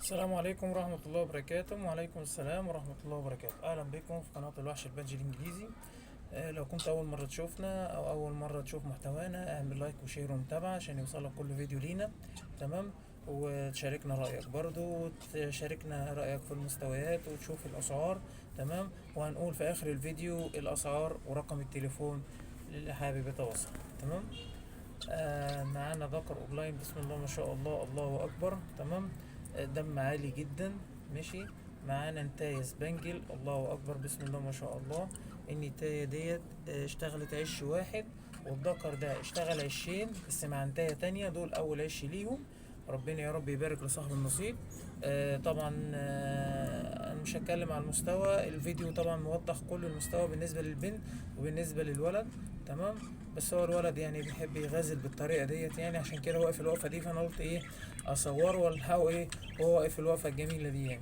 السلام عليكم ورحمة الله وبركاته. وعليكم السلام ورحمة الله وبركاته. أهلا بكم في قناة الوحش ال budgie الإنجليزي. لو كنت أول مرة تشوفنا أو أول مرة تشوف محتوانا، اعمل like و share ومتابعة عشان يوصلك كل فيديو لينا، تمام؟ وتشاركنا رأيك برضو، وتشاركنا رأيك في المستويات وتشوف الأسعار، تمام؟ وهنقول في آخر الفيديو الأسعار ورقم التليفون للي حابب يتواصل، تمام؟ معانا ذكر opaline، بسم الله ما شاء الله، الله اكبر، تمام؟ دم عالي جدا، ماشي. معانا نتاية spangle، الله اكبر، بسم الله ما شاء الله. النتاية ديت اشتغلت عش واحد، والذكر ده اشتغل عشين بس مع نتاية تانية، دول اول عش ليهم. ربنا يا رب يبارك لصاحب النصيب. طبعا انا مش هتكلم على المستوى، الفيديو طبعا موضح كل المستوى بالنسبة للبنت وبالنسبة للولد، تمام؟ بس هو الولد يعني بيحب يغازل بالطريقة ديت، يعني عشان كده واقف الوقفة دي، فانا قلت ايه اصوره والحقه ايه وهو واقف الوقفة الجميلة دي يعني،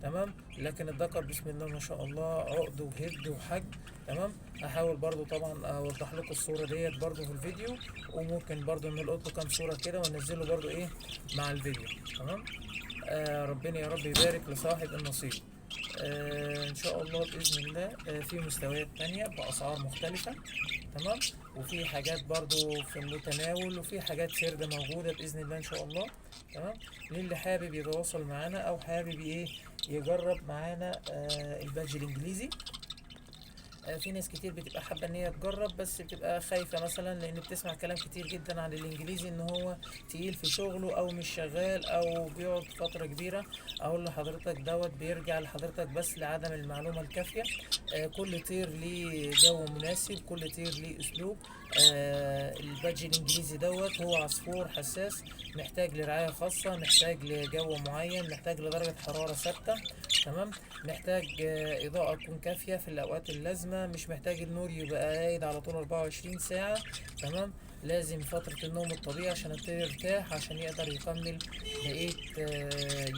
تمام؟ لكن الذكر بسم الله ما شاء الله عقد وهد وحجم، تمام؟ هحاول برضو طبعا اوضح لكم الصورة ديت برضو في الفيديو، وممكن برضو نلقط له كام صورة كده وننزله برضو ايه مع الفيديو، تمام؟ ربنا يا رب يبارك لصاحب النصيب. ان شاء الله باذن الله في مستويات تانية باسعار مختلفة، تمام؟ وفي حاجات برضو في المتناول، وفي حاجات سردة موجودة بإذن الله إن شاء الله، تمام؟ للي حابب يتواصل معانا أو حابب إيه يجرب معانا ال budgie الإنجليزي. في ناس كتير بتبقى حابة إن هي تجرب، بس بتبقى خايفة مثلا لأن بتسمع كلام كتير جدا عن الإنجليزي إن هو تقيل في شغله أو مش شغال أو بيقعد فترة كبيرة. أقول لحضرتك دوت بيرجع لحضرتك بس لعدم المعلومة الكافية. كل طير ليه جو مناسب، كل طير ليه أسلوب. ال budgie الإنجليزي دوت هو عصفور حساس، محتاج لرعاية خاصة، محتاج لجو معين، محتاج لدرجة حرارة ثابتة، تمام؟ محتاج إضاءة تكون كافية في الأوقات اللازمة، مش محتاج النور يبقى قايد على طول 24 ساعة، تمام؟ لازم فترة النوم الطبيعي عشان الطير يرتاح، عشان يقدر يكمل بقية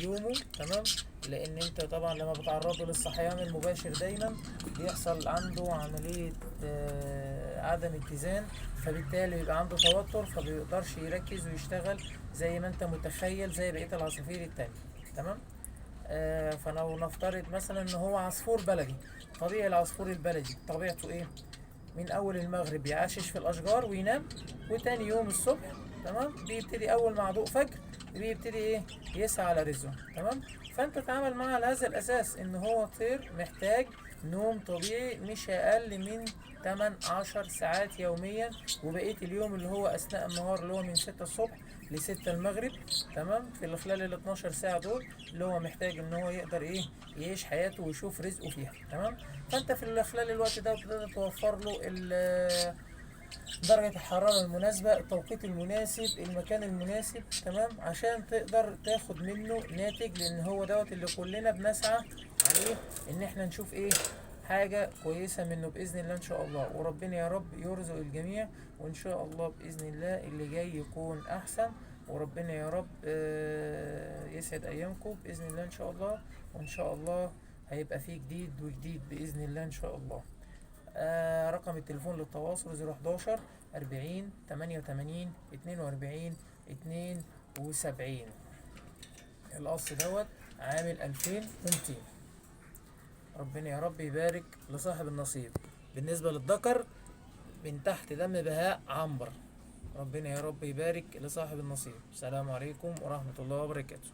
يومه، تمام؟ لأن أنت طبعا لما بتعرضه للصحيان المباشر دايما بيحصل عنده عملية عدم اتزان، فبالتالي بيبقى عنده توتر، فبيقدرش يركز ويشتغل زي ما انت متخيل زي بقية العصافير التانية، تمام؟ فلو نفترض مثلا ان هو عصفور بلدي، طبيعي العصفور البلدي طبيعته ايه؟ من اول المغرب يعشش في الاشجار وينام، وتاني يوم الصبح، تمام، بيبتدي اول مع ضوء فجر بيبتدي ايه يسعى على رزقه، تمام؟ فانت تتعامل معاه على هذا الاساس، ان هو طير محتاج نوم طبيعي مش اقل من 8-10 ساعات يوميا، وبقية اليوم اللي هو اثناء النهار اللي هو من 6 الصبح ل6 المغرب، تمام؟ في خلال ال 12 ساعة دول اللي هو محتاج ان هو يقدر ايه يعيش حياته ويشوف رزقه فيها، تمام؟ فانت في خلال الوقت ده تقدر توفر له درجة الحرارة المناسبة، التوقيت المناسب، المكان المناسب، تمام؟ عشان تقدر تاخد منه ناتج، لان هو دوت اللي كلنا بنسعى عليه، ان احنا نشوف ايه حاجة كويسة منه بإذن الله إن شاء الله. وربنا يا رب يرزق الجميع، وإن شاء الله بإذن الله اللي جاي يكون أحسن، وربنا يا رب يسعد أيامكم بإذن الله إن شاء الله. وإن شاء الله هيبقى فيه جديد وجديد بإذن الله إن شاء الله. رقم التليفون للتواصل zero حداشر 40 88 42 72. القص دوت عامل 2200. ربنا يا رب يبارك لصاحب النصيب. بالنسبة للذكر من تحت دم بهاء عنبر. ربنا يا رب يبارك لصاحب النصيب. السلام عليكم ورحمة الله وبركاته.